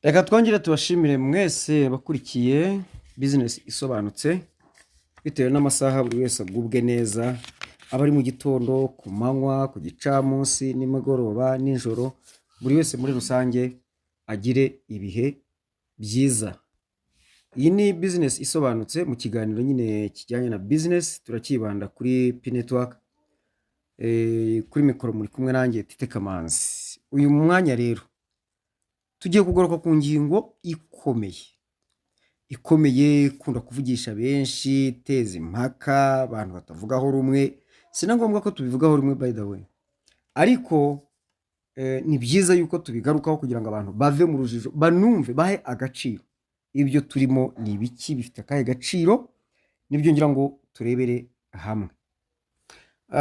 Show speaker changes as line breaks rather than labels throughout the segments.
Reka twongere tubashimire mwese abakurikiye Bizinesi Isobanutse, bitewe n'amasaha buri wese agubwe neza, aba ari mu gitondo, ku manywa, ku gicamunsi, nimugoroba, nijoro, buri wese muri rusange agire ibihe byiza. Iyi ni Bizinesi Isobanutse mu kiganiro nyine kijyanye na bizinesi, turakibanda kuri Pi Network. Kuri mikoro muri kumwe nanjye Tite Kamanzi. Uyu mwanya rero tugiye kugaruka ku ngingo ikomeye ikomeye, ikunda kuvugisha benshi, iteza impaka, abantu batavugaho rumwe. Si na ngombwa ko tubivugaho rumwe, by the way, ariko ni byiza yuko tubigarukaho kugira ngo abantu bave mu rujijo, banumve, bahe agaciro ibyo turimo ni ibiki, bifite akahe gaciro. Nibyo ngira ngo turebere hamwe.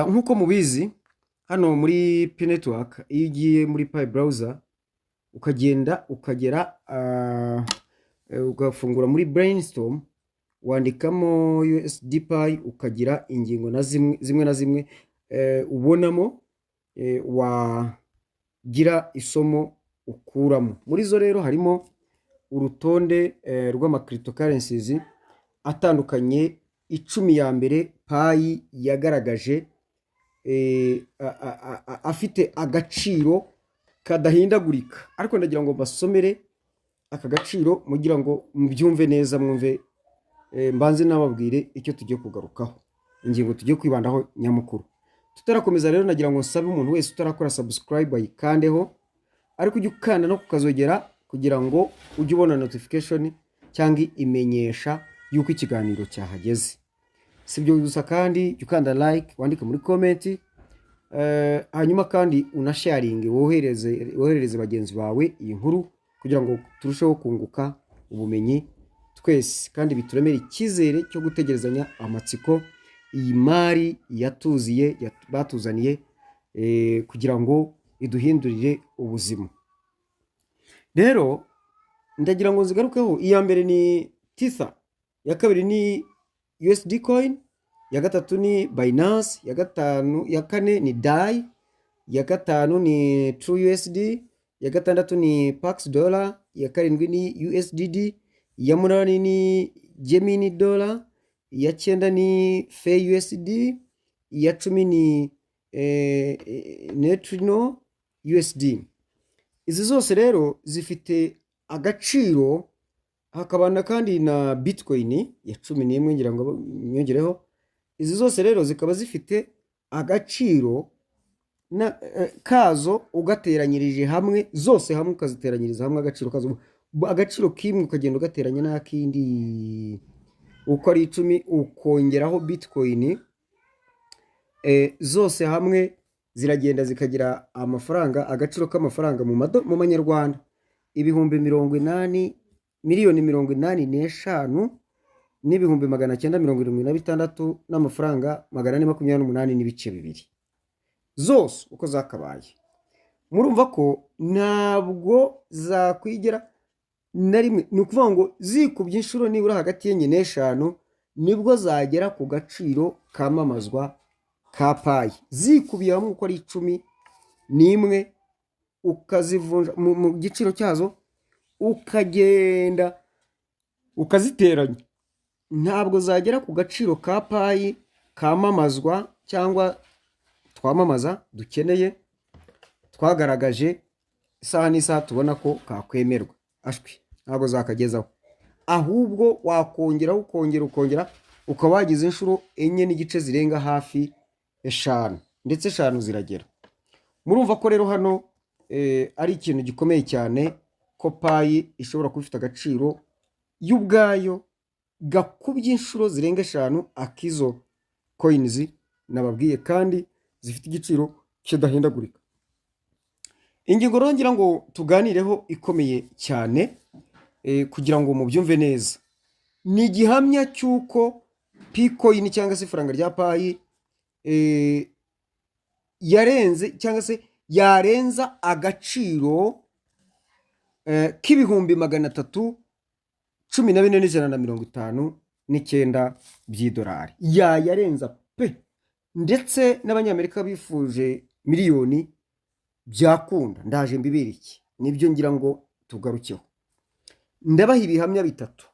Nk'uko mubizi, hano muri Pi Network, iyo ugiye muri Pi Browser, ukagenda ukagera ugafungura muri brainstorm, wandikamo USD Pi, ukagira ingingo na zimwe zimwe na zimwe ubonamo wagira isomo ukuramo. Muri zo rero harimo urutonde rw'ama cryptocurrencies atandukanye 10 ya mbere Pi yagaragaje afite agaciro kadahindagurika. Ariko ndagira ngo mbasomere aka gaciro mugira ngo mubyumve neza, mwumve mbanze nababwire icyo tugiye kugarukaho, ingingo tugiye kwibandaho nyamukuru. Tutarakomeza rero, nagira ngo nsabe umuntu wese utarakora subscribe ayikandeho, ariko ujye ukanda no kukazogera kugira ngo ujye ubona notification cyangwa imenyesha y'uko ikiganiro cyahageze. Si ibyo gusa kandi, jya ukanda like, wandike muri comment, hanyuma kandi unasharinge, woherereze bagenzi bawe iyi nkuru kugira ngo turusheho kunguka ubumenyi twese, kandi bituremere icyizere cyo gutegerezanya amatsiko iyi mari yatuziye, batuzaniye kugira ngo iduhindurire ubuzima. Rero ndagira ngo nzigarukeho. Iya mbere ni Tether, iya kabiri ni USD Coin, iya gatatu ni Binance, iya gatanu, iya kane ni DAI, iya gatanu ni True USD, iya gatandatu ni Pax Dollar, iya karindwi ni USDD, iya munani ni Gemini Dollar, iya cyenda ni Fe USD, iya 10 ni Neutrino USD. Izi zose rero zifite agaciro, hakaba na kandi na Bitcoin ya 11, ngira ngo nyongereho. Izi zose rero zikaba zifite agaciro kazo ugateranyirije hamwe zose hamwe, ukaziteranyiriza hamwe agaciro kazo, agaciro k'imwe ukagenda ugateranya n'akindi uko ari 10, ukongeraho Bitcoin, zose hamwe ziragenda zikagira amafaranga, agaciro k'amafaranga mu manyarwanda 80,000, 85,976,978.2 zose uko zakabaye. Murumva ko ntabwo zakwigera na rimwe, ni ukuvuga ngo zikubye inshuro nibura hagati y'enye n'eshanu nibwo zagera ku gaciro kamamazwa ka Pi. Zikubiye hamwe uko ari 11, ukazivunja mu giciro cyazo, ukagenda ukaziteranya, ntabwo zagera ku gaciro ka Pi kamamazwa cyangwa twamamaza, dukeneye, twagaragaje isaha n'isaha, tubona ko kakwemerwa. Ashwi, ntabwo zakagezaho. Ahubwo wakongeraho, ukongera, ukongera, ukaba wagize inshuro enye n'igice zirenga hafi eshanu, ndetse eshanu ziragera. Murumva ko rero hano ari ikintu gikomeye cyane ko Pi ishobora kuba ifite agaciro yo ubwayo gakubye inshuro zirenga eshanu akizo coins nababwiye, kandi zifite igiciro kidahindagurika. Ingingo rero ngira ngo tuganireho ikomeye cyane, kugira ngo mubyumve neza, ni igihamya cy'uko Pi coin cyangwa se ifaranga rya Pi yarenze cyangwa se yarenza agaciro k'314,159 by'idolari. Yayarenza pe, ndetse n'Abanyamerika bifuje miliyoni byakunda. Ndaje mbibere iki, nibyo ngira ngo tugarukeho. Ndabaha ibihamya bitatu,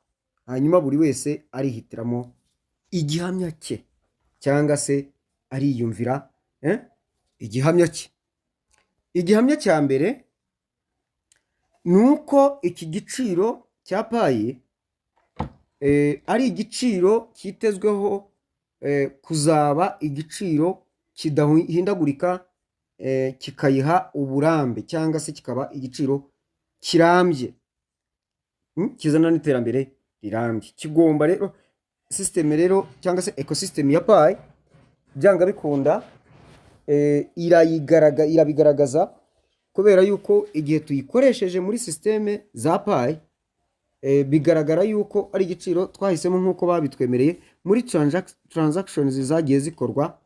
hanyuma buri wese arihitiramo igihamya cye cyangwa se ariyumvira igihamya cye. Igihamya cya mbere ni uko iki giciro cya Pi ari igiciro cyitezweho kuzaba igiciro kidahindagurika, kikayiha uburambe cyangwa se kikaba igiciro kirambye, kizana n'iterambere rirambye. Kigomba rero system rero cyangwa se ecosystem ya Pi byanga bikunda irabigaragaza, kubera yuko igihe tuyikoresheje muri system za Pi bigaragara yuko ari igiciro twahisemo nk'uko babitwemereye muri transactions zagiye zikorwa.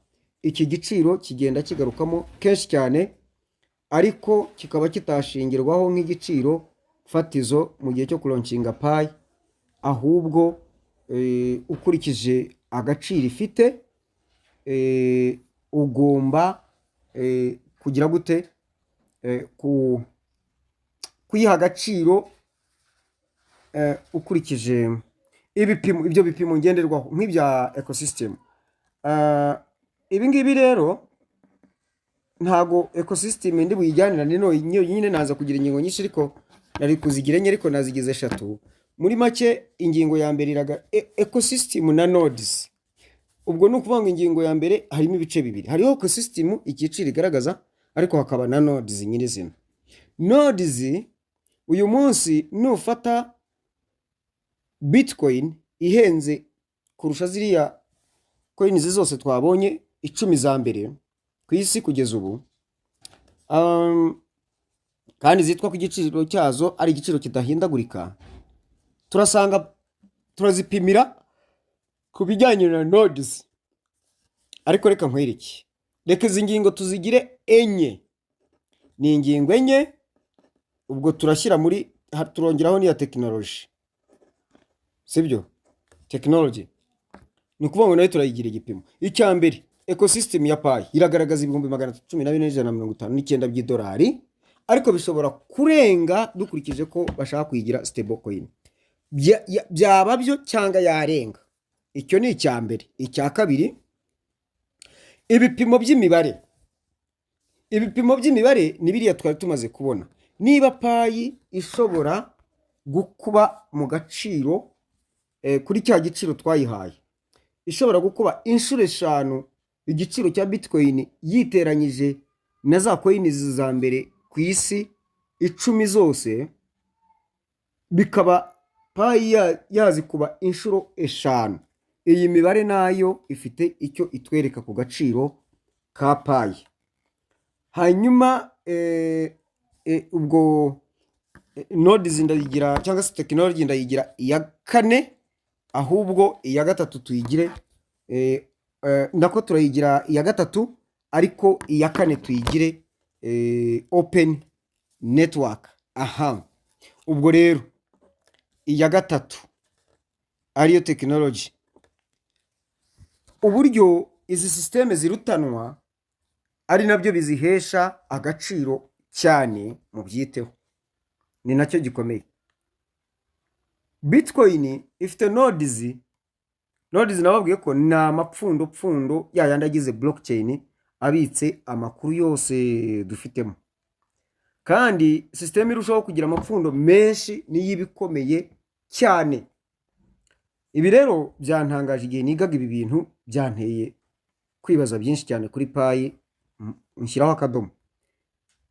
Iki giciro kigenda kigarukamo kenshi cyane, ariko kikaba kitashingirwaho nk'igiciro fatizo mu gihe cyo kulaunchinga Pi, ahubwo ukurikije agaciro ifite ugomba kugira gute? Kuyiha agaciro ukurikije ibipimo, ibyo bipimo ngenderwaho nk'ibya ecosystem. Ibi ngibi rero ntago ecosystem ndi buyijyanirane nyine, naza kugira ingingo nyinshi, ariko nari kuzigira enye, ariko nazigize eshatu. Muri make, ingingo ya mbere iraga ecosystem na nodes. Ubwo ni ukuvuga ngo ingingo ya mbere harimo ibice bibiri: hariho ecosystem, igiciro igaragaza, ariko hakaba na nodes nyirizina. Nodes uyu munsi, nufata Bitcoin ihenze kurusha ziriya coins zose twabonye 10 za mbere ku isi kugeza ubu, kandi zitwa ko igiciro cyazo ari igiciro kidahindagurika, turasanga turazipimira ku bijyanye na nodes. Ariko reka nkwereke, reka izi ngingo tuzigire enye, ni ingingo enye. Ubwo turashyira muri turongeraho n'iya tekinoloji, sibyo? Tekinoloji ni ukuvuga ngo nayo turayigira igipimo. Icya mbere, ecosystem ya Pi iragaragaza 314,159 by'idolari, ariko bishobora kurenga dukurikije ko bashaka kuyigira stable coin. Byaba byo cyangwa yarenga. Icyo ni icya mbere. Icya kabiri, ibipimo by'imibare. Ibipimo by'imibare ni biriya twari tumaze kubona. Niba Pi ishobora gukuba mu gaciro kuri cya giciro twayihaye, ishobora gukuba inshuro 5 igiciro cya Bitcoin yiteranyije na za coin za mbere ku isi 10 zose, bikaba Pi yazikuba inshuro 5, iyi mibare nayo ifite icyo itwereka ku gaciro ka Pi. Hanyuma ubwo nodes ndayigira cyangwa se tekinoloji ndayigira iya kane, ahubwo iya gatatu tuyigire nako turayigira iya gatatu, ariko iya kane tuyigire open network. Aha ubwo rero iya gatatu ariyo tekinoloji, uburyo izi system zirutanwa ari nabyo bizihesha agaciro cyane, mubyiteho, ni nacyo gikomeye. Bitcoin ifite nodes. Nodes nababwiye ko ni amapfundo pfundo ya yandi agize blockchain, abitse amakuru yose dufitemo, kandi system irushaho kugira amapfundo menshi niyo iba ikomeye cyane. Ibi rero byantangaje igihe nigaga ibi bintu, byanteye kwibaza byinshi cyane kuri Pi, nshyiraho akadomo.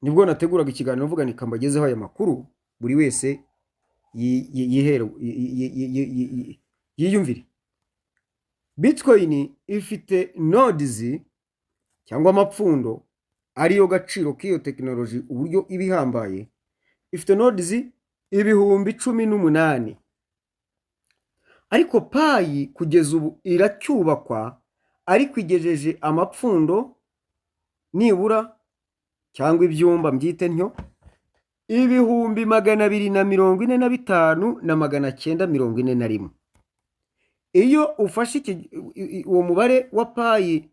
Nibwo nateguraga ikiganiro mvuga ni kambagezeho aya makuru, buri wese yihere yiyumvire. Bitcoin ifite nodes cyangwa amapfundo, ariyo gaciro k'iyo tekinoloji, uburyo iba ihambaye. Ifite nodes 18,000, ariko Pi kugeza ubu iracyubakwa, ariko igejeje amapfundo nibura cyangwa ibyumba mbyite ntyo 245,941. Iyo ufashe uwo mubare wa Pi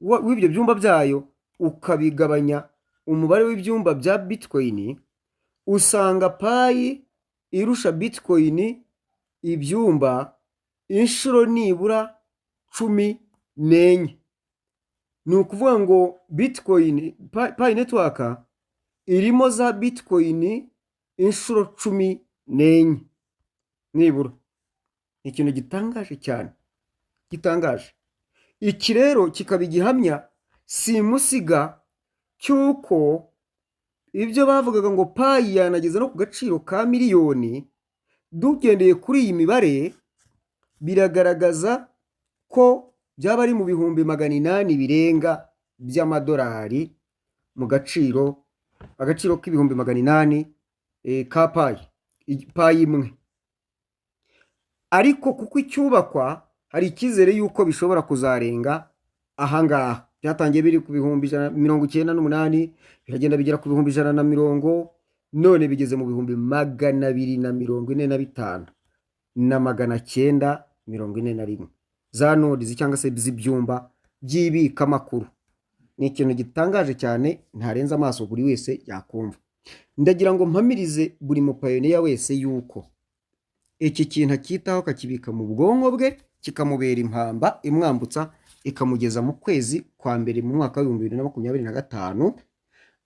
w'ibyo byumba byayo ukabigabanya umubare w'ibyumba bya Bitcoin, usanga Pi irusha Bitcoin ibyumba inshuro nibura 14. Ni ukuvuga ngo Bitcoin, Pi Network irimo za Bitcoin inshuro 14 nibura. Ni ikintu gitangaje cyane, gitangaje. Iki rero kikaba igihamya simusiga cy'uko ibyo bavugaga ngo Pi yanageze no ku gaciro ka miliyoni, dugendeye kuri iyi mibare biragaragaza ko byaba ari mu 800,000 birenga by'amadolari mu gaciro, agaciro k'800,000 ka Pi, Pi imwe. Ariko kuko icyubakwa, hari icyizere y'uko bishobora kuzarenga ahangaha. Byatangiye biri ku 198,000, biragenda bigera ku 140,000, none bigeze mu 245,941 za nodes cyangwa se z'ibyumba by'ibikamakuru. Ni ikintu gitangaje cyane, ntarenze amaso buri wese yakumva. Ndagira ngo mpamirize buri mupioneer wese yuko iki kintu acyitaho, akakibika mu bwonko bwe, kikamubera impamba imwambutsa ikamugeza mu kwezi kwa mbere mu mwaka wa 2025,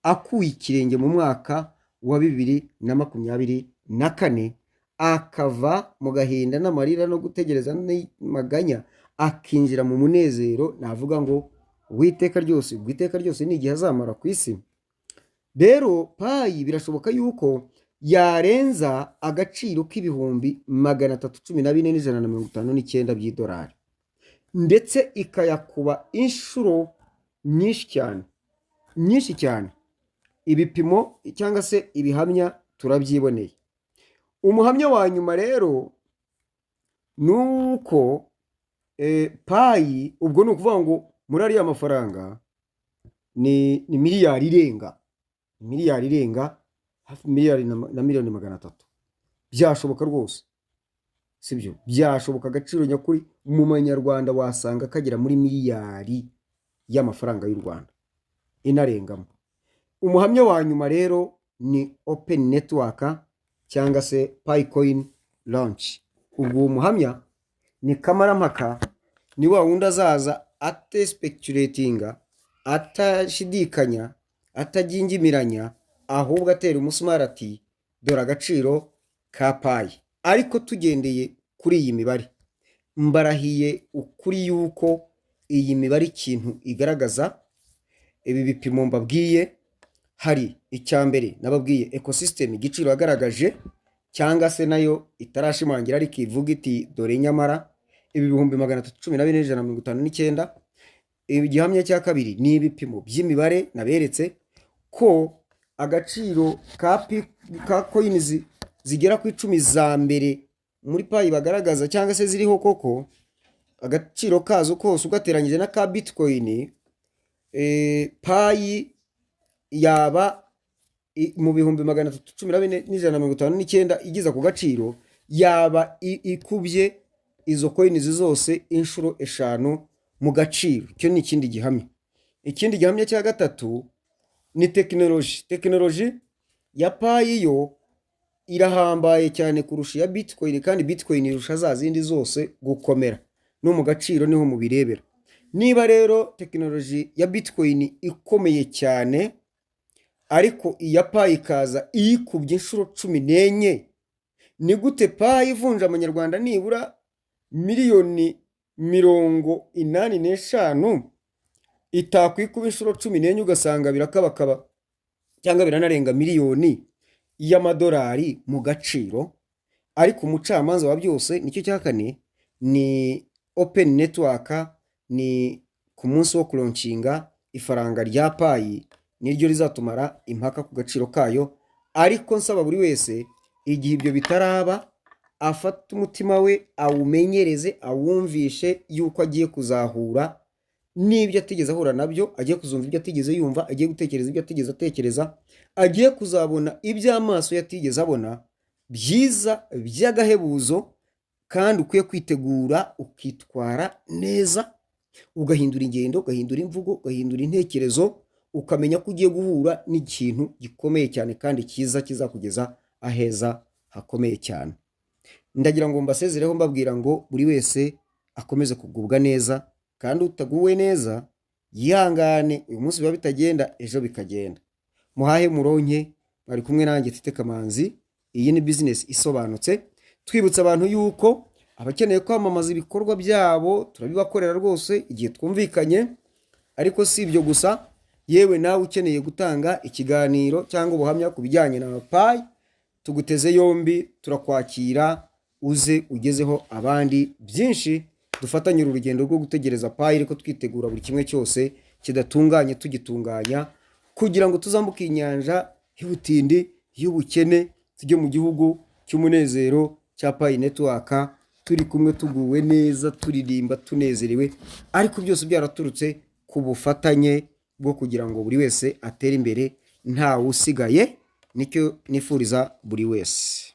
akuye ikirenge mu mwaka wa 2024, akava mu gahinda n'amarira no gutegereza n'amaganya, akinjira mu munezero navuga ngo uwiteka ryose. Ubwo iteka ryose ni igihe azamara ku isi. Rero Pi birashoboka yuko yarenza agaciro k'314,159 by'idolari, ndetse ikayakuba inshuro nyinshi cyane, nyinshi cyane. Ibipimo cyangwa se ibihamya turabyiboneye. Umuhamya wa nyuma rero ni uko Pi, ubwo ni ukuvuga ngo muri ariya mafaranga ni miliyari irenga, miliyari irenga hafi miliyari na miliyoni 300. Byashoboka rwose, sibyo? Byashoboka. Agaciro nyakuri mu manyarwanda wasanga kagera muri miliyari y'amafaranga y'u Rwanda, inarengamo. Umuhamya wa nyuma rero ni open network cyangwa se Pi Coin launch. Ubwo uwo muhamya ni kamarampaka, ni wa wundi azaza atespeculatinga, atashidikanya, atagingimiranya, ahubwo atera umusumari ati: "Dore agaciro ka Pi." Ariko tugendeye kuri iyi mibare, mbarahiye ukuri yuko iyi mibare ikintu igaragaza, ibi bipimo mbabwiye, hari icya mbere nababwiye, ecosystem, igiciro yagaragaje cyangwa se nayo itarashimangira ariko ivuga iti: "Dore nyamara ibi 314,159." Igihamya cya kabiri ni ibipimo by'imibare naberetse ko agaciro ka coins zigera ku 10 za mbere muri Pi bagaragaza cyangwa se ziriho koko, agaciro kazo kose ugateranyije na ka Bitcoin, Pi yaba mu 314,159 igeza ku gaciro, yaba ikubye izo coins zose inshuro 5 mu gaciro. Icyo ni ikindi gihamya. Ikindi gihamya cya gatatu ni tekinoloji. Tekinoloji ya Pi yo irahambaye cyane kurusha iya Bitcoin, kandi Bitcoin irusha za zindi zose gukomera, no mu gaciro niho mubirebera. Niba rero tekinoloji ya Bitcoin ikomeye cyane, ariko iya Pi ikaza iyikubye inshuro 14, ni gute Pi ivunja amanyarwanda nibura miliyoni 85 itakwikuba inshuro 14, ugasanga birakabakaba cyangwa biranarenga miliyoni y'amadolari mu gaciro? Ariko umucamanza wa byose, nicyo cya kane, ni open network, ni ku munsi wo kulaunchinga ifaranga rya Pi, niryo rizatumara impaka ku gaciro kayo. Ariko nsaba buri wese, igihe ibyo bitaraba, afate umutima we awumenyereze, awumvishe yuko agiye kuzahura n'ibyo atigeze ahura nabyo, agiye kuzumva ibyo atigeze yumva, agiye gutekereza ibyo atigeze atekereza, agiye kuzabona ibyo amaso ye atigeze abona, byiza by'agahebuzo. Kandi ukwiye kwitegura, ukitwara neza, ugahindura ingendo, ugahindura imvugo, ugahindura intekerezo, ukamenya ko ugiye guhura n'ikintu gikomeye cyane kandi cyiza kizakugeza aheza. hakomeye cyane. Ndagira ngo mbasezereho mbabwira ngo buri wese akomeze kugubwa neza, kandi utaguwe neza yihangane. Uyu munsi biba bitagenda, ejo bikagenda. Muhahe muronke. Mwari kumwe nanjye Tite Kamanzi. Iyi ni Bizinesi Isobanutse. Twibutsa abantu yuko abakeneye kwamamaza ibikorwa byabo turabibakorera rwose igihe twumvikanye. Ariko si ibyo gusa, yewe nawe ukeneye gutanga ikiganiro cyangwa ubuhamya ku bijyanye na Pi, tuguteze yombi, turakwakira, uze ugezeho abandi byinshi, dufatanye uru rugendo rwo gutegereza Pi, ariko twitegura buri kimwe cyose kidatunganye tugitunganya, kugira ngo tuzambuke inyanja y'ubutindi, y'ubukene, tujye mu gihugu cy'umunezero cya Pi Network, turi kumwe, tuguwe neza, turirimba tunezerewe, ariko byose byaraturutse ku bufatanye bwo kugira ngo buri wese atere imbere, ntawe usigaye. Nicyo nifuriza buri wese.